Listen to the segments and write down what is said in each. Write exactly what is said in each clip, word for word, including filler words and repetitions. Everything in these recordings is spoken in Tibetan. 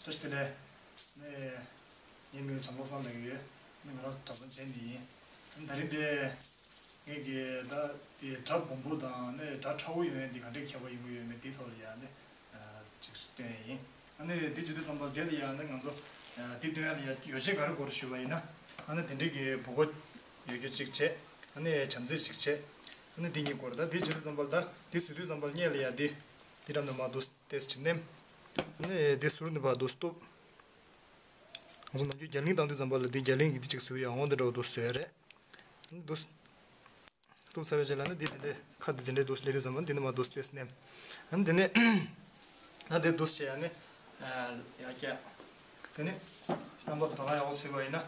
བཀྲ་ཤིས་བདེ་ལེགས། ནས་ངའི་མིང་ལ་བྱམས་བློ་བཟང་ལབ་ཀྱི་ཡོད། ནས་ང་རང་གྲྭ་ཚང་བྱས་ནས་ཡིན། ད་རིང་དེ་ངས་ཀྱི་ད་དེ་སྒྲ་སྦོམ་པོ་དང་ནས་སྒྲ་ཕྲ་བོ་ཡོང་ཡ་འདི་ག་འདྲས་ཁྱད་པར་ཡོང་གི་ཡོད་མེད་དེའི་ཐོག་ལ་ཡང་ནས་ཅིག་སྟོན་ཡ་ཡིན། ཨ་ནས་འདི་བྱེད་དུས་ཙམ་པ་དེ་ལ་ཡང་ནས་ང་ཚོ་འདི་སྟོན་ཡ་ལ་ཡང་ཡོ་བྱད་ག་རེ་དགོས་རེད་ཞུས་པ་ཡིན་ན། ཨ་ནས་དེ་འདྲས་ཀྱི་བུ་གོ་ཡོད་རྒྱུ་གཅིག་བྱས། ཨ་ནས་བྱམས་བརྩེ་གཅིག་བྱས། ཨ་ནས་འདི་གཉིས་དགོས་རེད། ད་འདི་བྱེད་དུས་ཙམ་པ་ལ་ད་འདི་བཟོ་དུས་ཙམ་པ་ལ་སྔོན་ལ་ཡང་འདི་འདི་འགྲམ་ནས་མར་འདུག་ཏེས་ཅི་ནེམ། ཨ་ནས་དེ་ཟུར་ནས་ཕར་འདུག་གཏུབ། ང་ཚོ་ནམ་རྒྱུན་རྒྱ་གླིང་བཏང་དུས་ཙམ་པ་ལ་འདི་རྒྱ་གླིང་གི་འདི་གཅིག་བཟོས་ཡ་འོང་འདི་འདྲ་བོ་འདུག་བཟོས་ཡ་རེད། ཨ་ནས་འདུག་གཏུབ་ཚར་བའི་རྗེས་ལ་ནི་འདི་དེ་འདྲའི་ཁ་འདི་དེ་འདྲའི་འདུག་སླེབས་དུས་ཙམ་པ་འདི་ནས་མར་འདུག་ཏེས་ནེམ། ཨ་ནས་དེ་ནས་ད་འདི་འདུག་བྱས་ཡ་ནི་ཡར་བཀྱག་དེ་ནས་རྣམ་པ་ཚོ་ད་ག་ཡག་པོ་གཟིགས་པ་ཡིན་ན།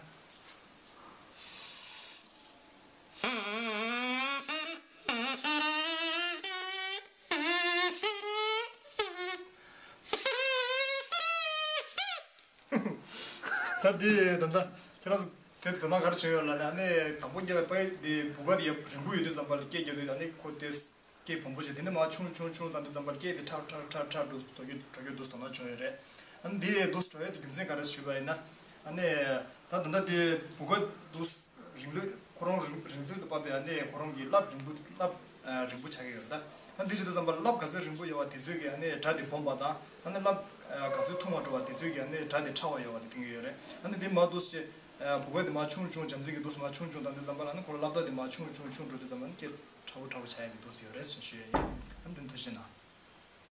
ད་འདི་ད་ལྟ་ཁྱེད་རང་ཚོ་དེ་དོ་སྣང་ག་རེ་བྱུང་ཡོད་ལབ་ན། ཨ་ནི་དང་པོ་སྐྱེ་བའི་དཔེ་འདི་བུ་ག་དེ་རིང་པོ་ཡོད་དུས་ཙམ་པ་ལ་སྐད་རྒྱག་དུས་ཨ་ནི་ཁོ་དེ་སྐད་སྦོམ་པོ་བྱས། དེ་ནས་མར་ཆུང་ཆུང་ཆུང་བཏང་དུས་ཙམ་པ་ལ་སྐད་དེ་ཁྲ་ཁྲ་ཁྲ་ཁྲ་འགྲོ་འགྲོ་རྒྱུ་འགྲོ་རྒྱུ་འདུག་དོ་སྣང་བྱུང་ཡོད་རེད། ཨ་ནི་འདི་འདུག་འགྲོ་ཡ་དེ་རྒྱུ་མཚན་ག་རེ་ཞུས་པ་ཡིན་ན། ཨ་ནི་ད་ད་ལྟ་དེ་བུ་ག་འདུག་རིང་ལོས་ཁོ་རང་རིང་རིང་ཚད་དུ་བབས་པའི་ཨ་ནི་ཁོ་རང་གི་རླབས་རིང་པོ་རླབས་ཨ་རིང་པོ་ཆགས་ཀྱི་ཡོད་རེད་ད། ཨ་འདི་བྱེད་དུས་ཙམ་པ་རླབས་ག་ཚོད་རིང་པོ་ཡོད་པ་དེ་ཚོད་ཀྱི་ཨ་ནི་སྒྲ་དེ་སྦོམ་པ་དང་། ཨ་ནི་རླབས་ཨ་ག་ཚོད་ཐུང་བ་འགྲོ་བ་དེ་ཚོད་ཀྱི་ཨ་ནི་སྒྲ་དེ་ཕྲ་བ་ཡོད་པ་དེ་སྟོན་གྱི་ཡོད་རེད། ཨ་ནི་འདི་མར་འདུག་སེ་ཨ་བུ་ག་དེ་མར་ཆུང་ཆུང་བྱམས་བརྩེ་གི་འདུག་སེ་མར་ཆུང་ཆུང་བཏང་དུས་ཙམ་པ་ལ་ཨ་ནི་ཁོ་རང་རླབས་རྟ་དེ་མར་ཆུང་ཆུང་ཆུང་འགྲོ་དུས་ཙམ་པ་ཨ་ནི་སྐད་ཕྲ་བོ་ཕྲ་བོ་ཆགས་ཡ་དེ་འདུག་སེ་ཡོད་རེད་ཟེར་ཞུ་ཡ་ཡིན། ཨ་ནི་འདི་ཐུགས་རྗེ་གནང་།